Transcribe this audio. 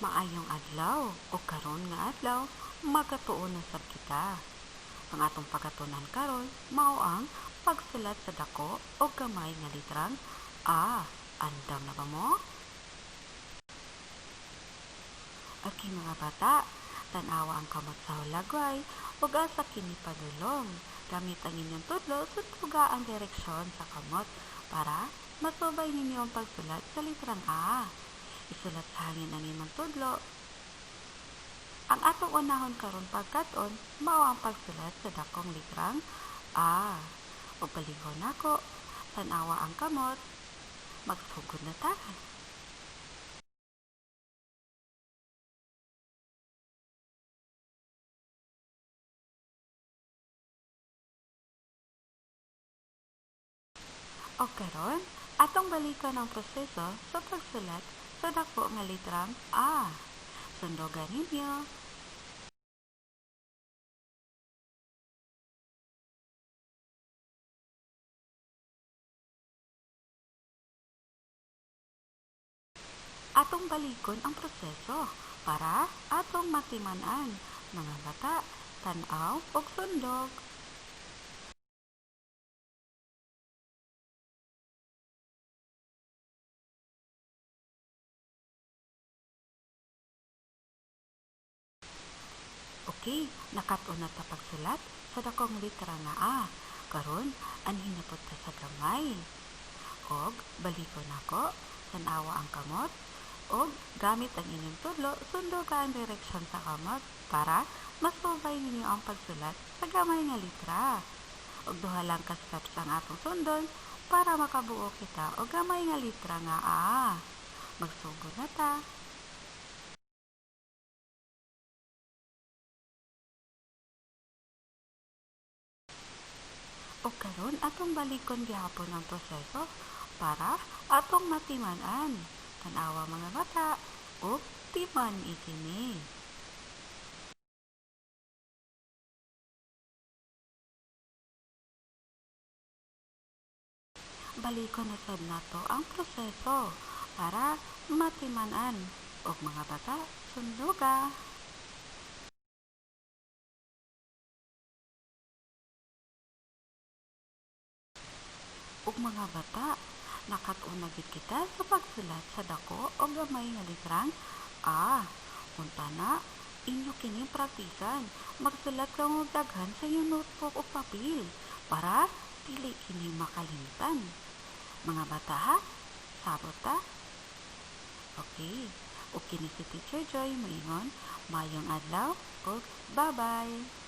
Maayong adlaw o karon nga adlaw magatuon na sab kita. Ang atong pagatunan karon mao ang pagsulat sa dako o gamay nga litrang A. Andam na ba mo? Okay mga bata, tan-awa ang kamot sa hulagway ug asa kini padulong. Gamit ang inyong tudlo, sunduga ang direksyon sa kamot para masubay ninyo ang pagsulat sa litrang A. Isulat sa hangin ang imong tudlo. Ang atong unahon karon pagkat-on mao ang pagsulat sa dakong litrang A. Ug balikon nako, tan-awa ang kamot, magsugod na ta. O karon, atong balikan ang proseso sa pagsulat sa dako nga litrang A. Sundugan ninyo. Atong balikon ang proseso para atong matiman-an. Mga bata, tan-aw og sundog. Okay, nakat-on na ta pagsulat sa dakong litra nga A. Karon, anhin na pud ta sa gamay. Og balikon nako, tan-awa ang kamot, og gamit ang inyong tudlo, sunduga ang direksyon sa kamot para masubay ninyo ang pagsulat sa gamay nga litra. Og duha lang ka steps ang atong sundon para makabuo kita og gamay nga litra nga A. Magsugod na ta. O karon atong balikon gihapon ang proseso para atong matiman-an. Tan-awa mga bata, ug timan-i kini. Balikon na sad nato ang proseso para matiman-an. Og mga bata, sunduga. Ug mga bata, nakat-on na gid kita sa pagsulat sa dako o gamay nga litrang A. Unta na, inyo kining praktisan. Magsulat ka og daghan sa inyong notebook o papel para dili kini makalimtan. Mga bata ha, sabot ta? Okay. Ug kini si Teacher Joy moingon, maayong adlaw ug bye-bye.